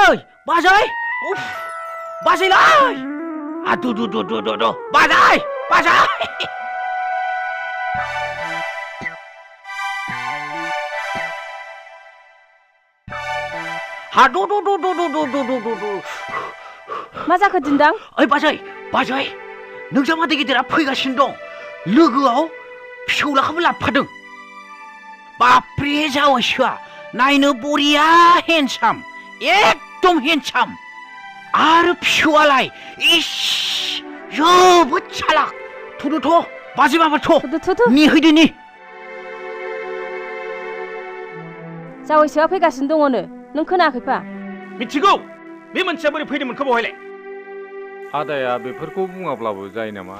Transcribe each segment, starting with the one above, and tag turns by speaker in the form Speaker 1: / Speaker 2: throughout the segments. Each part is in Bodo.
Speaker 1: बाजै बाजैलाय बाजै
Speaker 2: मा जाखो दिन्दां?
Speaker 1: ओइ बाजै नोंजामादै गिदिरा फैगासिनो दं। लोगोआव फिसौलाखौबो लाबोफादों। बाप्रे जावैसोआ नायनो बरिया हेन्डसाम, एकदम हेन्डसाम। आरो फिसौआलाय इस जोबोद चालाक। थुदोथ' बाजै बाबा
Speaker 2: थुदो।
Speaker 1: नेहैदो ने।
Speaker 2: जावैसोआ फैगासिनो दङनो, नों खोनायाखैफा?
Speaker 3: मिथिगौ, बे मानसिया बोरै फैदोंमोनखौ बहायलाय?
Speaker 4: आदाया बेफोरखौ बुङाब्लाबो जायो नामा?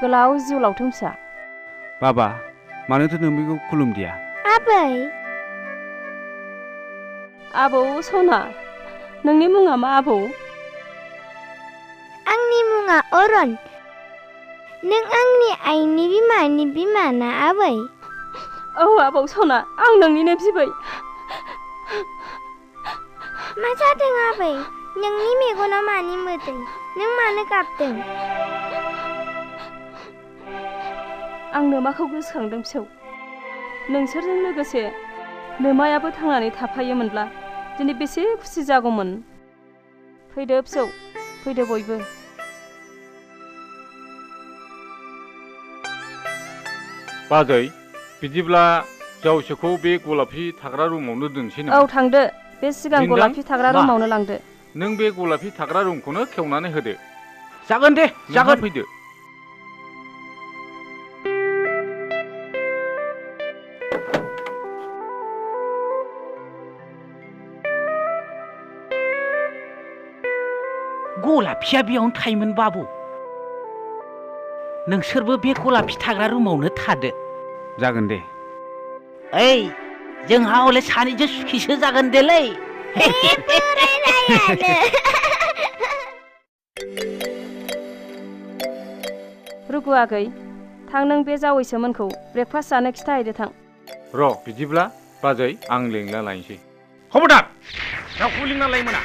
Speaker 2: गोलाव जिउ लावथों फिसा।
Speaker 5: बाबा, मानोथो नों बेखौ खुलुमदिया?
Speaker 6: आबै।
Speaker 2: आबौ सना, नोंनि मुङा मा आबौ?
Speaker 6: आंनि मुङा अरन। नों आंनि आइनि बिमानि बिमा ना आबै?
Speaker 2: औ आबौ सना, आं नोंनिनो बिबै।
Speaker 6: मा जादों आबै? नोंनि मेगना मानि मोदै? नों मानो गाबदों?
Speaker 2: आं नोमाखौ गोसोखांदों फिसौ। नोंसोरजों लोगोसे नोमायाबो थांनानै थाफायोमोनब्ला दिनै बेसे खुसि जागौमोन। फैदो फिसौ, फैदो बयबो।
Speaker 4: बाजै, बिदिब्ला जावैसोखौ बे गलाफि थाग्रा रुमावनो दोनसै नामा?
Speaker 2: औ थांदो, बे सिगां
Speaker 4: दिन्दां,
Speaker 2: गलाफि थाग्रा रुमावनो लांदो।
Speaker 4: नों बे गलाफि थाग्रा रुमखौनो खेवनानै होदो।
Speaker 1: जागोन दे, जागोन।
Speaker 4: फैदो।
Speaker 1: गलाफिया बेयावनो थायोमोन बाबु। नोंसोरबो बे गलाफि थाग्रा रुमावनो थादो।
Speaker 5: जागोन दे।
Speaker 1: ओइ, जोंहा हले सानैजों सुखिसो जागोन देलै।
Speaker 2: रुगु आगै, थां नों बे जावैसोमोनखौ ब्रेकफास्ट जानो खिथाहैदो थां।
Speaker 4: र' बिदिब्ला बाजै, आं लेंना लायनोसै।
Speaker 3: खबरदार, रावखौबो लिंना लाय मोना।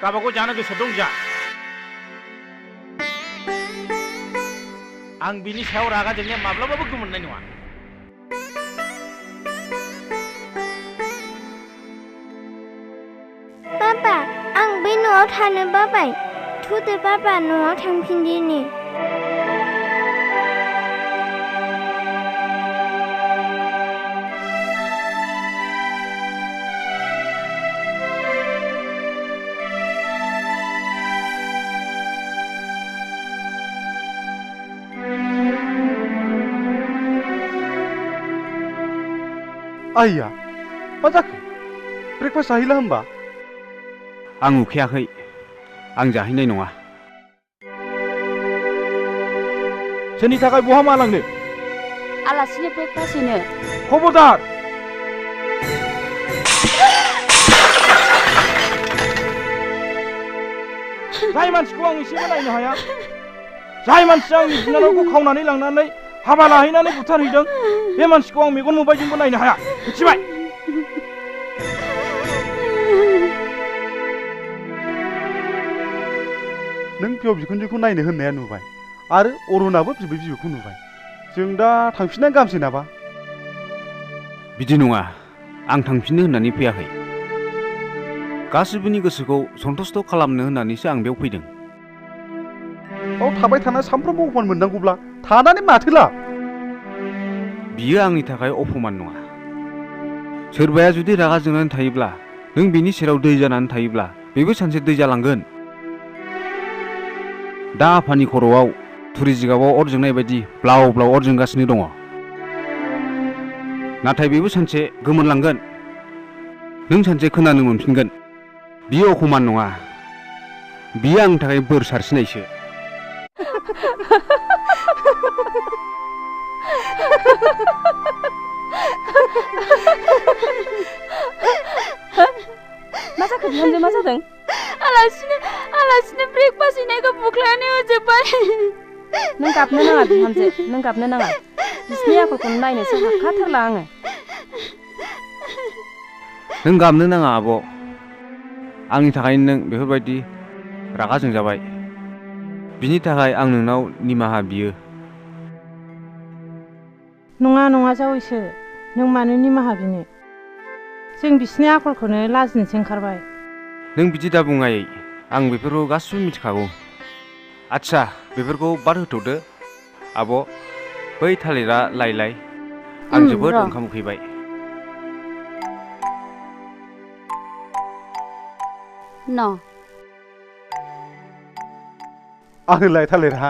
Speaker 3: गावबागाव जानो गोसो दं जा। आं बिनि सायाव रागा जोंनाया माब्लाबाबो गोमोरनाय नङा।
Speaker 6: बाबा, आं बै न'आव थानो बाबाय। थुदो बाबा, न'आव थांफिनदिनि।
Speaker 7: आइया, मा जाखो? ब्रेकफास्ट जाहैला होमबा?
Speaker 5: आं उखैयाखै, आं जाहैनाय नङा।
Speaker 7: सोरनि थाखाय बहा मा लांनो?
Speaker 2: आलासिनि ब्रेकफास्टनो।
Speaker 7: खबरदार! जाय मानसिखौ आं एसेबो नायनो हाया, जाय मानसिया आंनि बिनानावखौ खावनानै लांनानै हाबा लाहैनानै बुथारहैदों बे मानसिखौ आं मेगन मोबाइजोंबो नायनो हाया मिथिबाय नों बिहाव बिखुनजोखौ नायनो होननाया नुबाय आरो अरुणाबो बिबै बिबौखौ नुबाय जों दा थांफिननानै गामसै नामा
Speaker 5: बिदि नङा आं थांफिननो होननानै फैयाखै गासिबोनि गोसोखौ सन्थुष्ट खालामनो होननानैसो आं बेयाव फैदों
Speaker 7: बाव थाबाय थाना सामफ्रामबो अफमान मोननांगौब्ला थानानै माथो लाब
Speaker 5: बियो आंनि थाखाय अपमान नङा सोरबाया जुदि रागा जोंनानै थायोब्ला नों बिनि सेराव दै जानानै थायोब्ला बेबो सानसे दै जालांगोन दा आफानि खर'आव थुरि जिगाबाव अर जोंनाय बायदि ब्लाव ब्लाव अर जोंगासिनो दङ नाथाय बेबो सानसे गोमोरलांगोन नों सानसे खोनानो मोनफिनगोन बियो अखमान नङा बियो आंनि थाखाय बोर सारसिनायसो
Speaker 2: मा जाखो बिहामजो मा जादों आलासिनो ब्रेकफास्ट हैनायखौ बुख्लायनानै होजोब्बाय नों गाबनो नाङा बिहामजो नों गाबनो नाङा बिसिनि आखलखौनो नायनोसो हाखाथारला आङो
Speaker 5: नों गाबनो नाङा आब' आंनि थाखायनो नों बेफोरबायदि रागा जोंजाबाय बिनि थाखाय आं नोंनाव निमाहा बियो
Speaker 8: नङा जावैसो नों मानो निमाहा बिनो जों बिसिनि आखलखौनो लाजिनोसो ओंखारबाय
Speaker 5: नों बिदि दा बुङायै आं बेफोरखौ गासिबो मिथिखागौ आच्छा बेफोरखौ बाद होथ'दो आब' बै थालिरा लायलाय आं जोबोद ओंखाम उखैबाय
Speaker 9: न
Speaker 7: आंनोलाय थालिरा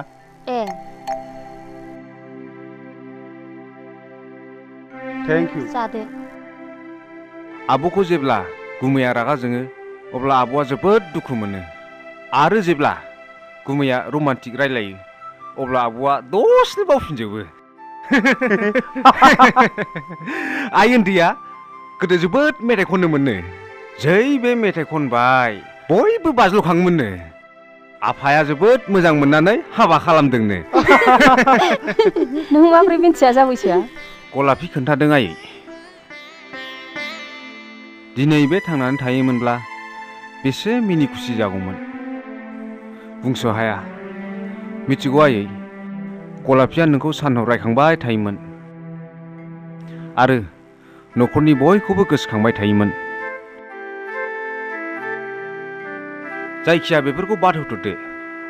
Speaker 9: ए
Speaker 7: थेंक इउ
Speaker 9: जादो
Speaker 5: आब'खौ जेब्ला गुमैया रागा जोङो अब्ला आब'आ जोबोद दुखु मोनो आरो जेब्ला गुमैया रमान्टिक रायलायो अब्ला आब'आ दसेनो बावफिनजोबो आइ उन्दैया गोदो जोबोद मेथाइ खननो मोनो जै बे मेथाइ खनबाय बयबो बाज्ल'खाङोमोननो आफाया जोबोद मोजां मोननानै हाबा खालामदोंनो
Speaker 2: नों माब्रै मिन्थिया जावैसोआ
Speaker 5: गलापि खोन्थादों आयै दिनै बे थांनानै थायोमोनब्ला बेसे मिनि खुसि जागौमोन बुंस' हाया मिथिगौ आयै गलापिया नोंखौ सानहर रायखांबाय थायोमोन आरो न'खरनि बयखौबो गोसोखांबाय थायोमोन जायखिया बेफोरखौ बाद होथ'दो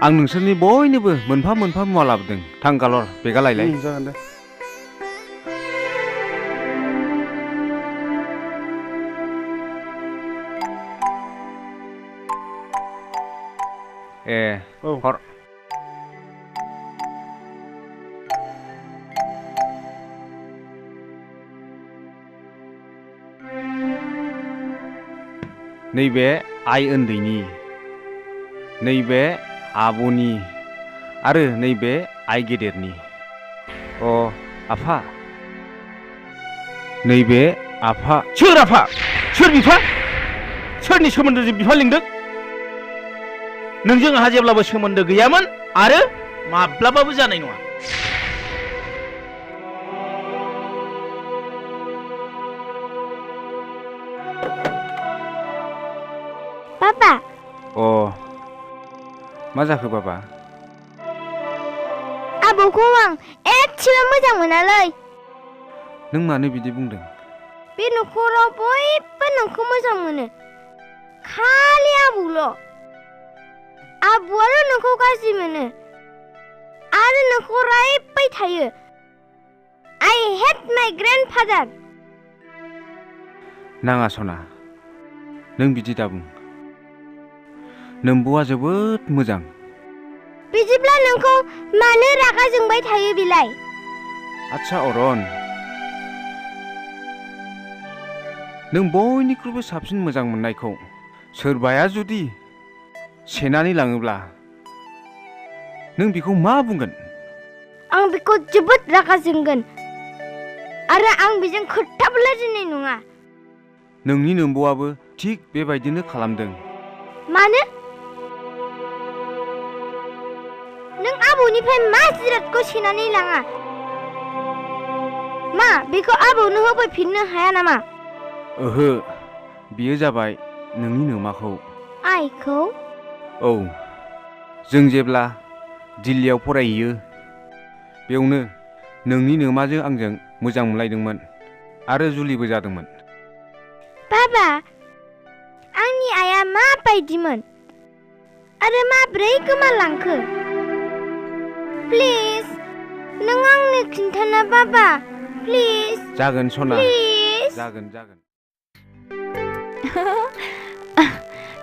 Speaker 5: आं नोंसोरनि बयनोबो मोनफा मोनफा मुवा लाबोदों थां गालर बेगा लायलाय
Speaker 7: जागोन दे
Speaker 5: ए हर नैबे आइ उन्दैनि नैबे आब'नि आरो नैबे आइ गेदेरनि अ आफा नैबे आफा
Speaker 3: सोर आफा सोर बिफा सोरनि सोमोन्दोजों बिफा लिंदों नोंजों आंहा जेब्लाबो सोमोन्दो गैयामोन आरो माब्लाबाबो जानाय नङा
Speaker 6: पापा
Speaker 5: अ मा जाखो बाबा
Speaker 6: आबौखौ आं एसेबो मोजां मोनालै
Speaker 5: नों मानो बिदि बुंदों
Speaker 6: बे न'खराव बयबो नोंखौ मोजां मोनो खालि आबौल' आबौआल' नोंखौ गाज्रि मोनो आरो नोंखौ रायबाय थायो I hate my grandfather
Speaker 5: नाङा सना नों बिदि दा बुं नोम्ब'आ जोबोद मोजां
Speaker 6: बिदिब्ला नोंखौ मानो रागा जोंबाय थायो बिलाय
Speaker 5: आच्छा अरन नों बयनिख्रुइबो साबसिन मोजां मोननायखौ सोरबाया जुदि सेनानै लाङोब्ला नों बेखौ मा बुंगोन
Speaker 6: आं बेखौ जोबोद रागा जोंगोन आरो आं बेजों खोथाबो रायज्लायनाय नङा
Speaker 5: नोंनि नोम्ब'आबो थिग बेबायदिनो खालामदों
Speaker 6: मानो नों आबौनिफ्राय मा जिरादखौ सेनानै लाङा मा बेखौ आबौनो होफैफिननो हाया नामा?
Speaker 5: ओहो बियो जाबाय नोंनि नोमाखौ।
Speaker 6: आइखौ?
Speaker 5: औ जों जेब्ला दिल्लीयाव फरायहैयो बेयावनो नोंनि नोमाजों आंजों मोजां मोनलायदोंमोन आरो जुलिबो जादोंमोन।
Speaker 6: बाबा आंनि आइया माबायदिमोन आरो माब्रै गोमालांखो? प्लिज नों आंनो खिन्थाना बाबा प्लिज।
Speaker 5: जागोन सना
Speaker 6: प्लिज।
Speaker 5: जागोन।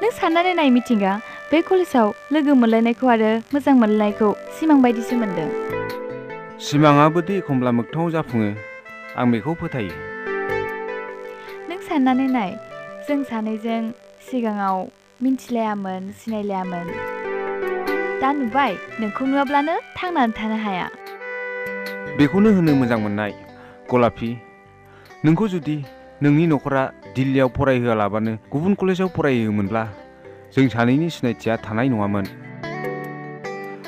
Speaker 9: नों साननानै नाय मिथिंगा, बे कलेजाव लोगो मोनलायनायखौ आरो मोजां मोनलायनायखौ सिमां बायदिसो मोनदों।
Speaker 5: सिमाङाबोदि एखमब्ला मोगथाङाव जाफुङो आं बेखौ फोथायो।
Speaker 9: नों साननानै नाय, जों सानैजों सिगाङाव मिन्थिलायामोन, सिनायलायामोन। दा नुबाय, नोंखौ नुवाब्लानो थांनानै थानो हाया।
Speaker 5: बेखौनो होनो मोजां मोननाय गलापी। नोंखौ जुदि नोंनि न'खरा दिल्लीयाव फरायहोआलाबानो गुबुन कलेजाव फरायहोयोमोनब्ला जों सानैनि सिनायथिया थानाय नङामोन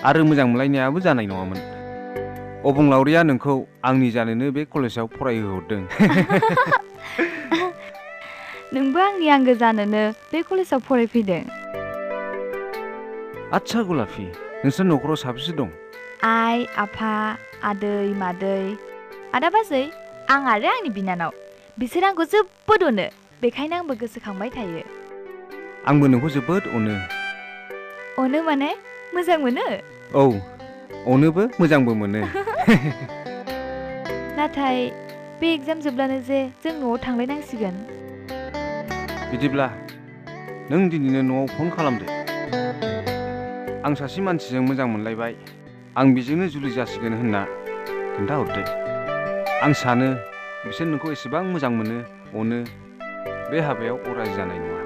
Speaker 5: आरो मोजां मोनलायनायाबो जानाय नङामोन। अबंलावरिया नोंखौ आंनि जानोनो बे कलेजाव फरायहोहरदों।
Speaker 9: नोंबो आंनि आंगो जानोनो बे कलेजाव फरायफैदों।
Speaker 5: आच्छा गलापी, नोंसोर न'खराव साबेसे दं?
Speaker 9: आइ, आफा, आदै, मादै, आदा बाजै, आं आरो आंनि बिनानाव। बिसोर आंखौ जोबोद अनो, बेखायनो आंबो गोसोखांबाय थायो।
Speaker 5: आंबो नोंखौ जोबोद अनो।
Speaker 9: अनो माने मोजां मोनो?
Speaker 5: औ अनोबो मोजांबो मोनो।
Speaker 9: नाथाय बे एग्जाम जोबब्लानो जे जों न'आव थांलायनांसिगोन।
Speaker 5: बिदिब्ला नों दिनैनो न'आव फन खालामदो। आं सासे मानसिजों मोजां मोनलायबाय, आं बेजोंनो जुलि जासिगोन होनना खोन्थाहरदो। आं सानो बिसोर नोंखौ एसेबां मोजां मोनो, अनो, बे हाबायाव अराय जानाय नङा।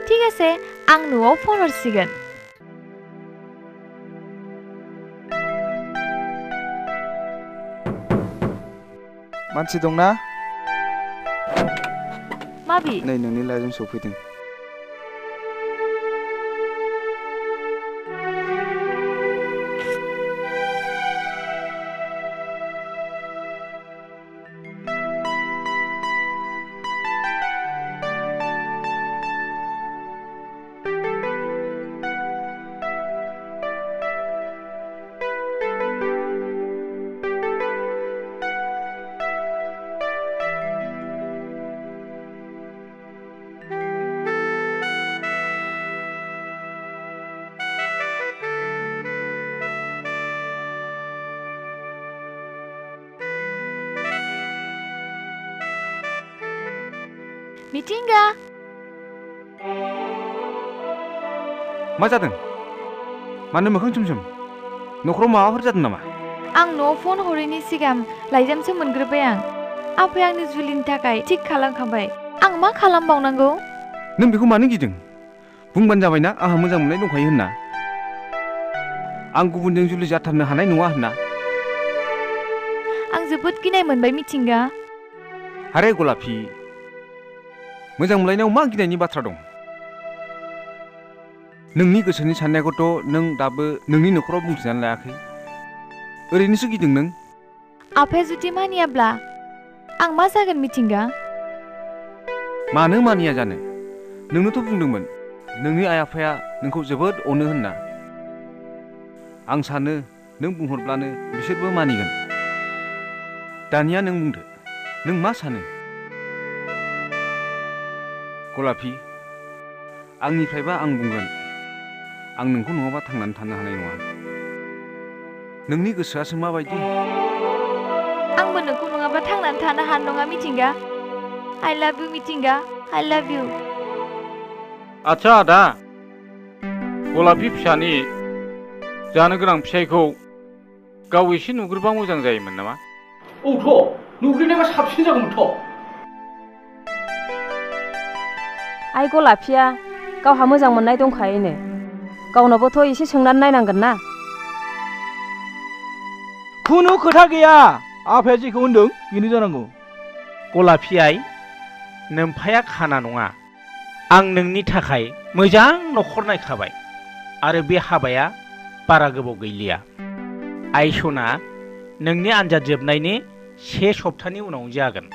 Speaker 9: ठीक आसे, आं न'आव फन हरसिगोन।
Speaker 10: मानसि दंना?
Speaker 9: माबि?
Speaker 10: नै नोंनि लाइजाम सफैदों।
Speaker 9: मिथिंगा।
Speaker 5: मा जादों? मानो मोखां सोमसोम? न'खराव माबाफोर जादों नामा?
Speaker 9: आं न'आव फन हरैनि सिगां लाइजामसो मोनग्रोबाय आं। आफाया आंनि जुलिनि थाखाय थिक खालामखाबाय। आं मा खालामबावनांगौ?
Speaker 5: नों बेखौ मानो गिदों? बुंबानो जाबायना आंहा मोजां मोननाय दंखायो होनना। आं गुबुनजों जुलि जाथारनो हानाय नङा होनना।
Speaker 9: आं जोबोद गिनाय मोनबाय मिथिंगा।
Speaker 5: आरे गलापी, मोजां मोनलायनायाव मा गिनायनि बाथ्रा दं? नोंनि गोसोनि साननायखौथ' नों दाबो नोंनि न'खराव बुंथिनानै लायाखै। ओरैनोसो गिदों नों।
Speaker 9: आफाया जुदि मानियाब्ला आं मा जागोन मिथिंगा?
Speaker 5: मानो मानिया जानो? नोंनोथ' बुंदोंमोन नोंनि आइ आफाया नोंखौ जोबोद अनो होनना। आं सानो नों बुंहरब्लानो बिसोरबो मानिगोन। दानिया नों बुंदो, नों मा सानो? गलापी, आंनिफ्रायबा आं बुंगोन, आं नोंखौ नङाबा थांनानै थानो हानाय नङा। नोंनि गोसोआसो माबायदि?
Speaker 9: आंबो नोंखौ नङाबा थांनानै थानो हानाय नङा मिथिंगा। I love you मिथिंगा, I love you।
Speaker 4: आच्छा आदा, गलापी फिसानि जानो गोनां फिसाइखौ गाव एसे नुग्रोबा मोजां जायोमोन नामा?
Speaker 3: औथ' नुग्रोनायबा साबसिन जागौमोनथ'।
Speaker 2: आइ गलापीया गावहा मोजां मोननाय दंखायोनो। गावनावबोथ' एसे सोंनानै नायनांगोन ना।
Speaker 3: खुनु खोथा गैया, आफाया जेखौ होनदों बेनो जानांगौ। गलापी आइ, नोम्फाया खाना नङा। आं नोंनि थाखाय मोजां न'खर नायखाबाय आरो बे हाबाया बारा गोबाव गैलिया। आइ सना, नोंनि आन्जाद जोबनायनि से सप्तानि उनाव जागोन।